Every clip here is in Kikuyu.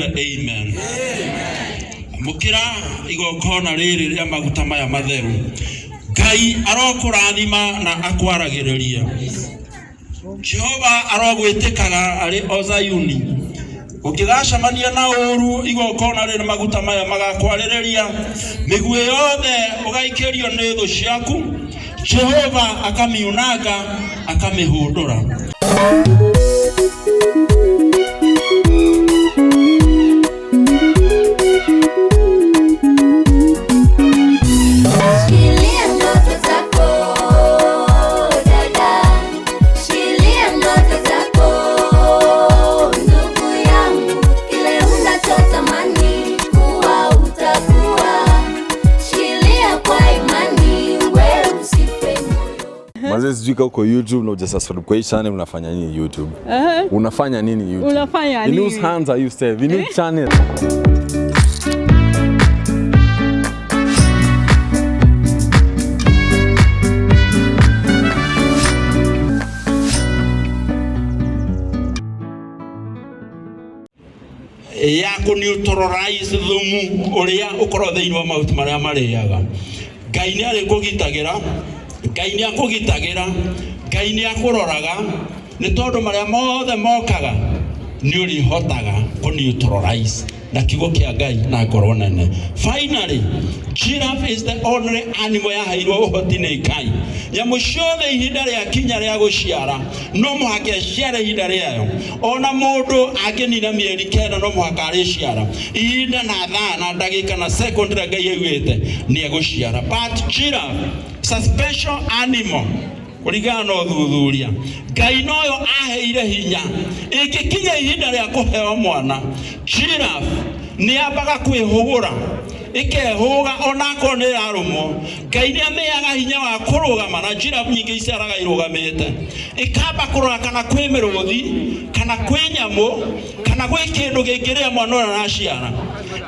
Amen. Amũkĩra igongona rĩrĩ rĩa maguta maya matheru. Ngai arokũrathima na akwaragĩrĩrie. Jehova arogwĩtĩkaga arĩ o Zayuni. Ũngĩgacemania na ũũru igongona rĩrĩ maguta maya magakwarĩrĩria. Mĩguĩ yothe ũgaikĩrio nĩ thũ ciaku, Jehova akamiunanga akamĩhũndũra. Shikilia ndoto zako dada, shikilia ndoto zako ndugu yangu, kile unachotamani kuwa utakuwa. Shikilia kwa imani, we usife moyo. Manze sijui kama uko YouTube na hujasubscribe kwa hii channel unafanya nini YouTube? Unafanya nini YouTube? Unafanya In whose nini? hands are you safe? In which channel? Ya kũ neutralize thumu ũrĩa ũkoragwo thĩinĩ wa mahuti marĩa marĩaga. Ngai nĩ arĩkũgitagĩra, Ngai nĩ akũgitagĩra, Ngai nĩ akũroraga, nĩ tondũ marĩa mothe mokaga nĩ ũrĩhotaga kũ neutralize na kiugo kĩa Ngai na ngoro nene. Finally, giraffe is the only animal yaheirwo ũhoti nĩ Ngai. Nyamũ ciothe ihinda rĩa kinya rĩa gũciara no mũhaka ĩciare ihinda rĩayo. Ona mũndũ angĩnina mĩeri 9 no mũhaka arĩciara. Ihinda na thaa na ndagĩka na second ĩrĩa Ngai augĩte nĩ egũciara. But giraffe is a special animal kũringana na ũthuthuria. Ngai noyo aheire hinya ĩngĩkinya ihinda rĩa kũheo mwana, giraffe nĩ yambaga kwĩhũgũra ĩkehũga onakorwo nĩ ĩrarũmwo. Ngai nĩ amĩheaga hinya wa kũrũgama, na giraffe nyingĩ iciaraga irũgamĩte, ĩkamba kũrora kana kwĩ mĩrũthi kana kwĩ nyamũ kana gwĩ kĩndũ kĩngĩrĩa mwana ũrĩa araciara.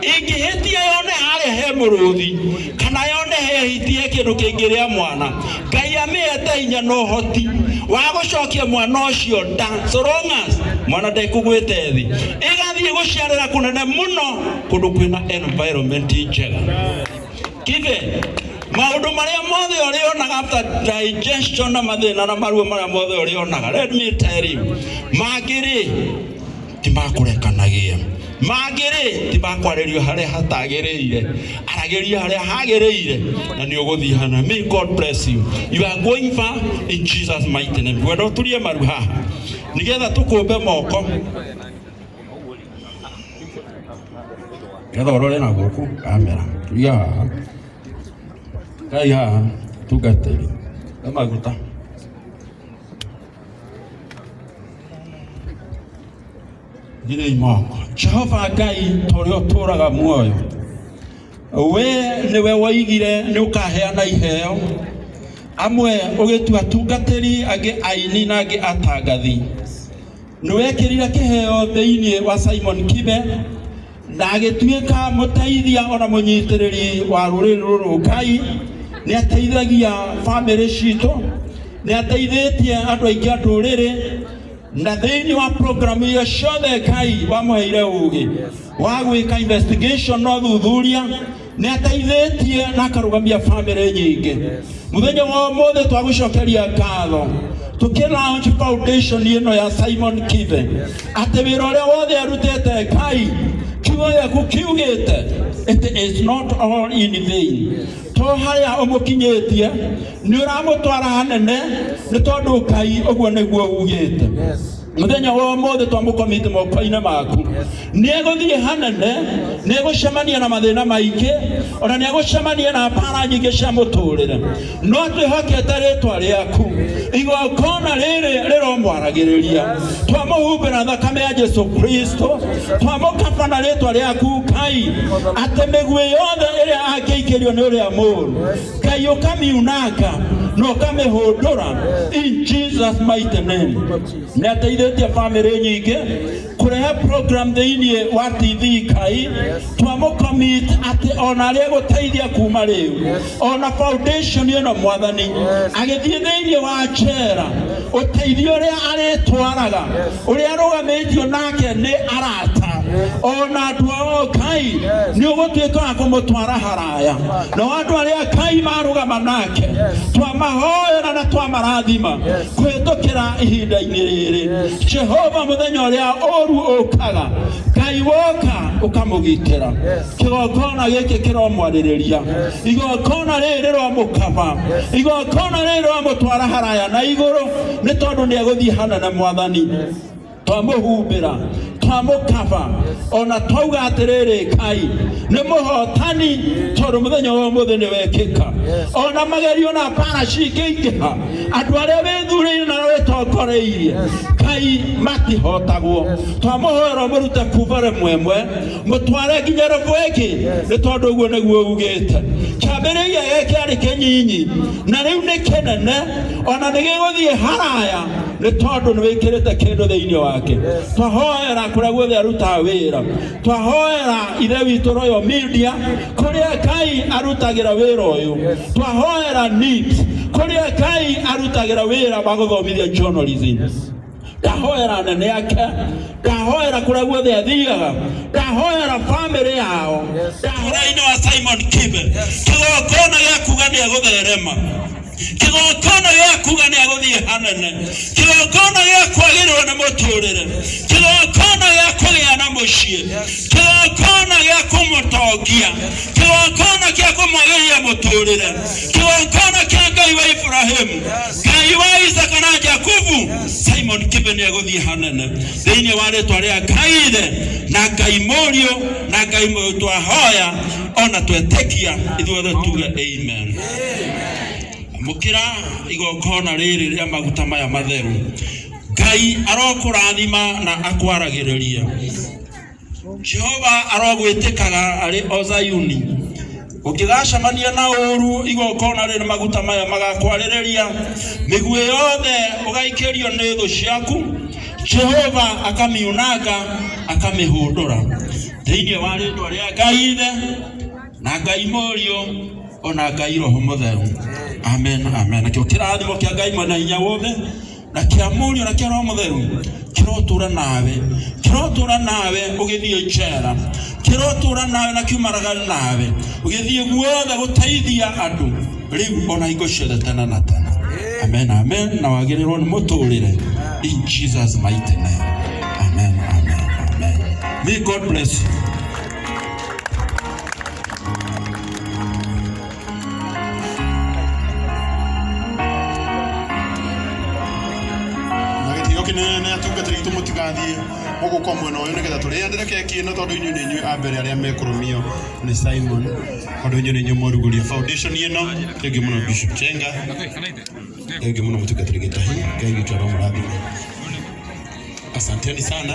Ĩngĩhĩtia yone harĩa he mũrũthi kana yone he hiti he kĩndũ kĩngĩrĩa mwana, Ngai amĩhete hinya na ũhoti wa gũcokia mwana ũcio nda, so long as mwana ndekũgwĩte thĩ, ĩgathiĩ gũciarĩra kũnene mũno kũndũ kwĩna environment njega. Kibe maũndũ marĩa mothe ũrĩonaga after digestion na mathĩna na maruo marĩa mothe ũrĩonaga, let me tell you, mangĩ rĩ ti makũrekanagia, mangĩ rĩ ti makwarĩrio harĩa hatagĩrĩire, aragĩria harĩa hagĩrĩire na nĩ ũgũthiĩ hana. May God bless you. You are going far in Jesus mighty name. Ngwenda ũturie maru haha nĩgetha tũkũmbe moko nĩgetha ũrore na gũkũ kamera. Turia haha, kai haha tungatĩri na maguta. Girei moko. Jehova Ngai ta ũrĩa ũtũũraga muoyo, we nĩwe woigire nĩ ũkaheana iheo, amwe ũgĩtua atungatĩri, angĩ aini na angĩ atangathi. Nĩ wekĩrire kĩheo thĩinĩ wa Simon Kibe na agĩtuĩka mũteithia ona mũnyitĩrĩri wa rũrĩrĩ rũrũ. Ngai nĩ ateithagia bamĩrĩ citũ, nĩ ateithĩtie andũ aingĩ a ndũrĩrĩ, na thĩinĩ wa programu iria ciothe Ngai wamũheire ũgĩ wa gwĩka investigation na ũthuthuria, nĩ ateithĩtie na akarũgamia bamĩrĩ nyingĩ. Mũthenya wa ũmũthĩ twagũcokeria ngatho tũkĩ launch foundation ĩno ya Simon Kibe, atĩ wĩra ũrĩa wothe arutĩte, Ngai kiugo gĩaku kiugĩte it is not all in vain. To harĩa ũmũkinyĩtie nĩ ũramũtwara hanene, nĩ tondũ Ngai ũguo nĩguo ugĩte. Mũthenya wa ũmũthĩ twamũkomiti moko-inĩ maku, nĩ egũthiĩ hanene, nĩ egũcemania na mathĩna maingĩ, ona nĩ egũcemania na mbara nyingĩ cia mũtũrĩre, no twĩhokete rĩtwa rĩaku. Igongona rĩrĩ rĩromwaragĩrĩria, twamũhumbĩra thakame ya Jesu Kristo, twamũkaba na rĩtwa rĩaku Ngai, atĩ mĩguĩ yothe ĩrĩa angĩikĩrio nĩ ũrĩa mũũru, Ngai ũkamiunanga na ũkamĩhũndũra in Jesus mighty name. Nĩ ateithĩtie bamĩrĩ nyingĩ kũrehe program thĩinĩ wa TV. Ngai twamũcommit atĩ ona arĩa egũteithia kuma rĩu, ona foundation ĩno Mwathani agĩthiĩ thĩinĩ wa njera, ũteithio ũrĩa arĩtwaraga, ũrĩa arũgamĩtio nake nĩ arata. Ona andũ ao Ngai nĩ ũgũtuĩka wa kũmũtwara haraya. No andũ arĩa Ngai marũgama nake twamahoera na twamarathima kũhĩtũkĩra ihinda-inĩ rĩrĩ. Jehova, mũthenya ũrĩa ũru ũkaga, Ngai woka ũkamũgitĩra. Kĩgongona gĩkĩ kĩromwarĩrĩria, igongona rĩrĩ rĩromũkaba, igongona rĩrĩ rĩromũtwara haraya na igũrũ, nĩ tondũ nĩ egũthiĩ hanene. Mwathani, twamũhumbĩra, twamũkaba, ona twauga atĩrĩrĩ, Ngai nĩ mũhotani, tondũ mũthenya wa ũmũthĩ nĩ wekĩka. Ona magerio na mbara cingĩingĩha, andũ arĩa wĩthurĩire na wĩtongoreirie, Ngai, matihotagwo. Twamũhoera mũrute kuma rĩmwe ĩmwe, mũtware nginya robo ĩngĩ, nĩ tondũ ũguo nĩguo ugĩte. Kĩambĩrĩria gĩkĩ kĩarĩ kĩnyinyi na rĩu nĩ kĩnene, ona nĩ gĩgũthiĩ haraya, nĩ tondũ nĩ wĩkĩrĩte kĩndũ thĩinĩ wake. Twahoera kũrĩa guothe arutaga wĩra, twahoera ithe witũ Royal Media kũrĩa Ngai arutagĩra wĩra ũyũ, twahoera NIBS kũrĩa Ngai arutagĩra wĩra wa gũthomithia journalism, ndahoera nene ake, ndahoera kũrĩa guothe athiaga, ndahoera famĩlĩ yao, ndahoera-inĩ wa Simon Kibe. Kĩgongona gĩa kuga nĩ egũtherema, kĩgongona gĩa kuga nĩ egũthiĩ hanene, kĩgongona gĩa kwagĩrĩrwo nĩ mũtũrĩre, kĩgongona gĩa kũgĩa na mũciĩ, kĩgongona gĩa kũmũtongia, kĩgongona kĩa kũmwagĩria mũtũrĩre, kĩgongona kĩa Ngai wa Ibrahimu, Ngai wa Isaka na Jakubu. Simon Kibe nĩ egũthiĩ hanene thĩinĩ wa rĩtwa rĩa Ngai Ithe na Ngai Mũriũ na Ngai Mũyũ. Twahoya ona twetĩkia, ithuothe tuge amen. Amũkĩra igongona rĩrĩ rĩa maguta maya matheru. Ngai arokũrathima na akwaragĩrĩrie. Jehova arogwĩtĩkaga arĩ o Zayuni. Ũngĩgacemania na ũũru, igongona rĩrĩ maguta maya magakwarĩrĩria. Mĩguĩ yothe ũgaikĩrio nĩ thũ ciaku, Jehova akamiunanga, akamĩhũndũra. Thĩinĩ wa rĩtwa rĩa Ngai Ithe na Ngai Mũriũ ona Ngai Roho Mũtheru, amen, amen. Nakĩo kĩrathimo kĩa Ngai mwene hinya wothe na kĩa Mũriũ na kĩa Roho Mũtheru kĩrotũra nawe, kĩrotũra nawe ũgĩthiĩ njera, kĩrotũra nawe na kiumaraga nawe ũgĩthiĩ guothe gũteithia andũ rĩu ona hingo ciothe tene na tene. Amen, amen. Na wagĩrĩrwo nĩ mũtũrĩre in Jesus mighty name. Amen, amen, amen. May God bless you. Na gĩtĩo kĩnene atungatĩri aitũ, mũtigathiĩ, mũgũka mwena ũyũ nĩgetha tũrĩanĩre keki ĩno, tondũ inyuĩ nĩ inyuĩ a mbere arĩa mekũrũmio nĩ Simon, tondũ inyuĩ nĩ inyuĩ mwarugũria foundation ĩno. Thengiũ mũno Bishop Chenga, thengiũ mũno mũtungatĩri Gĩtahi, Ngai witũ aromũrathima. Asanteni sana.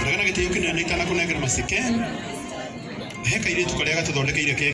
Ndaga na gĩtĩo kĩnene itanakũnengera macike, he kairĩtu karĩa gatũthondekeire keki.